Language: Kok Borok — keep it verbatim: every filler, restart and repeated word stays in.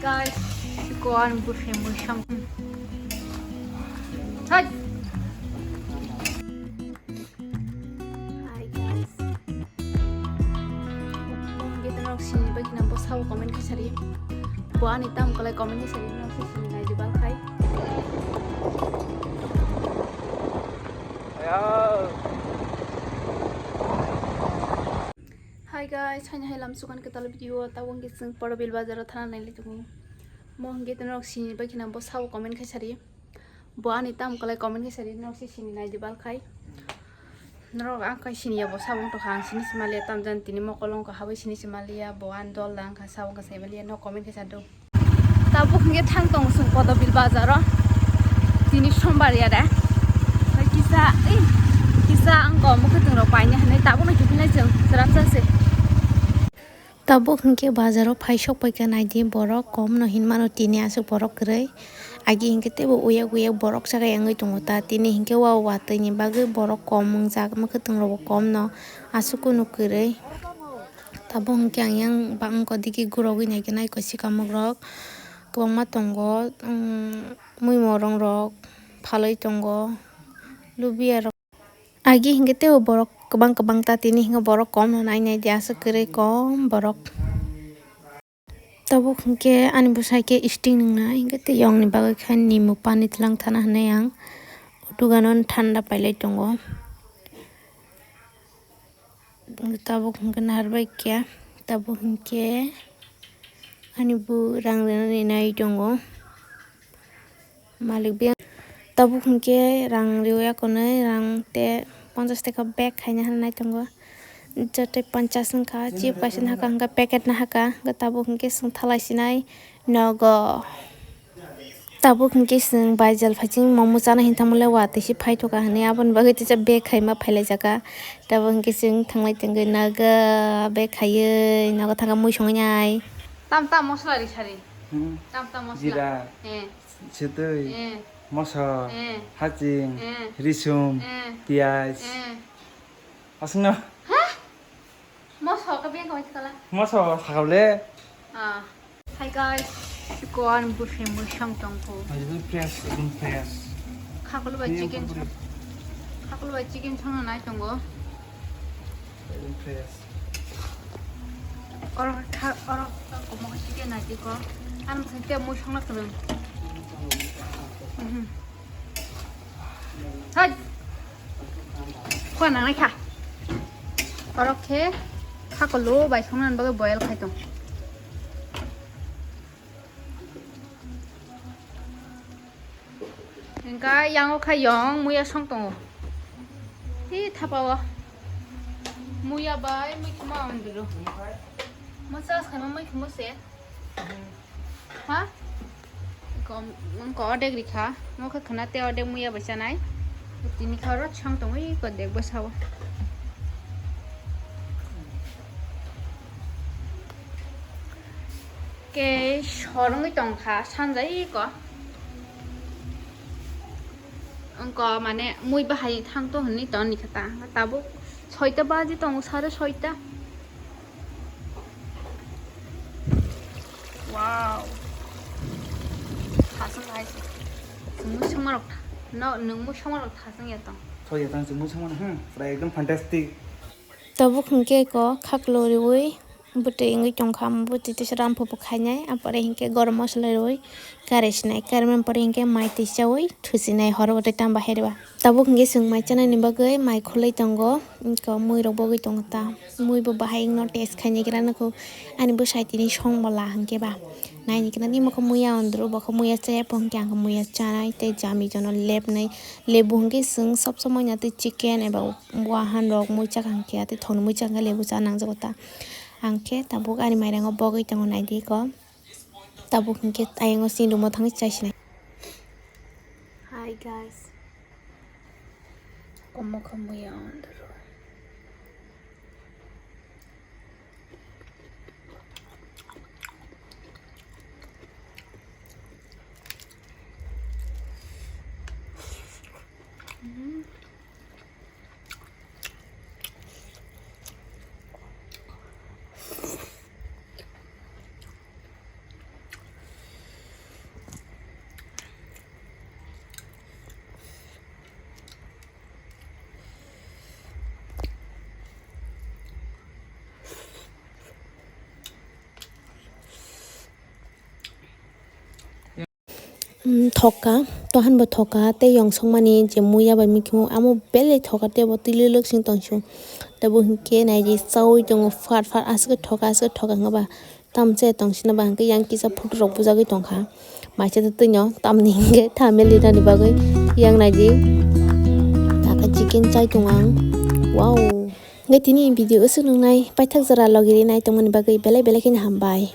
Guys, siko ani bwsai mui sam. Hai. Hi guys. Mo hingke norok sini bai khina bo sabo comment khe sari. Bo ani tam kwlai comment khe sari, norok se sini nai di bal khai. Hi guys, haino hai lam sukan kwtal video o, tabuk hingke chwng Porobil bazar o thana nailai tongo. Mo hingke norok sini bai khina bo sabo comment khe sari. Bo ani tam kwlai comment khe sari, norok se sini nai di bal khai. Norok ang khai sini ya bo sabo wng tokha, ang sini se maliya tam jan tini mokol wng kha, habwi sini se maliya, bo ani dol da wng kha, sabo wng kha sai maliya, norok comment khe sari do. Tabuk hingke thang tongo chwng Podobil bazar o. Tini sombar ya da. Kisa, ei, kisa ang ko mukhe tongrok paina hinwi tabuk no kiphilnai chwng chwrapsa se. Tabuk hingke bazar o phai sok paikha naidi borok kom no hinmano tini aswk borok kwrwi. Agi hingke teibo uyak uyak borok chakha yangwi tongo ta tini hingke wa watwi ni bagwi borok kom wngjak mukhe tongrok bo kom no aswk kunu kwrwi. Tabuk hingke ang yang bangko digi gurogwi naikhe naiko sikamokrok kwbangma tongo, mui morong rok phalwi tongo, lubia rok. Agi hingke teibo borok kwbang kwbang ta tini hingke borok kom no nai nai di aswk kwrwi kom borok. Tabuk hingke ani bwsai khe sting nwngnai hingke tei yongni bagwi khe nimu pani twlang thana hinui ang o dogano thanda pailai tongo. Tabuk hingke naharbai khe, tabuk hingke ani bo rang rinani nai tongo malik biyang. Tabuk hingke rang riwi akonoi rang te ponchas taka bag khaina hinui nai tongo. Joto ponchas wngkha, chip kaisa nahaka hingke packet nahaka, hingke tabuk hingke chwng thalai sinai nogo. Tabuk hingke chwng baijal phaiching momo chana hinwi tongmole watwi se phaithoka hinwi aboni bagwi teisa bag khaima phailaijaka. Tabuk hingke chwng thanglai tongwi naga bag khaiwi nogo thangkha mui songwi nai. Tam tam mosla ri sari. Hmm. Tam tam mosla. Jira. Eh. Sitwi. Eh. Moso. Eh. Haching. Eh. Risum. Eh. Piyaj. Eh. Aswkno. Ha? Moso ka beng kawai thikala. Moso sakable. Ah. Hi guys, siko ani bwsai mui sam tongkho. Ekdom fresh, ekdom fresh. Khakulu bai chicken. Khakulu bai chicken songna nai tongo. Ekdom fresh. Oro tha, oro komo chicken nai tiko. Ani bwsai te mui songna kwrwng. Mhm. Hai. Khua nangnai kha. Orok khe khakolo bai songna bagwi boil khai tong. Engka yango kha yong muya song tongo. Hi thapao. Muya bai mui khuma on dulu. Mo chas khai mo mui khuma se. Ha? Ko, ko odek rikha. Mo kha khna te odek muya bai chanai. Tini kha oro chang tongwi ko dek bwsao. Ke sorongwi tongkha sanjai ko. Ko mane mui bahai thang to hwnwi ton ni kha ta. Tabuk soita baji tongo, sare soita. Wow. Khasang hai se. Chwngno songmarok tha-, no, nungmo songmarok thasang ya tong. Thoi ya tang chwngno songmano, hmm. Pura ekdom fantastic. Tabuk hwnkhe ko khaklo riui bwtwi wngwi tongkha, bwtwi tisa ramphupu khainai, apore hinkhe gorom mosola riui kari sinai, kari mani pore hinkhe mai twi chaui thusinai horo bwtwi tamba heriba. Tabuk hinkhe chwng mai chanani bagwi mai khulwi tongo, wngkha muirok bogwi tongo ta. Mui bo bahai wngno taste khainai khe rano kho ani bwsai tini song bwla hinkhe ba. Naini khe nini mokho muya ondro, bokho muya chaya po hinkhe ang muya chanai tei jami jono lepnai. Lebu hinkhe chwng sob somoi na tei chicken eba wahan rok mui chakha hinkhe tei thokni mui chakha hinkhe lebu cha nangjago ta. Ang khe tabuk ani mairango bogwi tongo naidi ko. Tabuk hinkhe ayang o sini room o thangwi chai sinai. Hi guys. Komo kha muya ondro. Mm, thoka, tohan bo thoka, tei yong songmani je muya bai mikhumu, amo belai thoka, tei bo twi lwlwk sing tong sio. Tei bo hinkhe naidi chaui tongo, fat fat, aswk thoka, aswk thoka wngba. Tamse tong sino ba hinkhe yang kisa photo rok bujagwi tongkha. Maisa twi no, tamni hinkhe tha meli nani bagwi yang naidi. Taka chicken chai tong ang. Wow. Hinkhe tini video aswk nungnai, paithak jora logi rinai tongmani bagwi belai belai kheno hambai.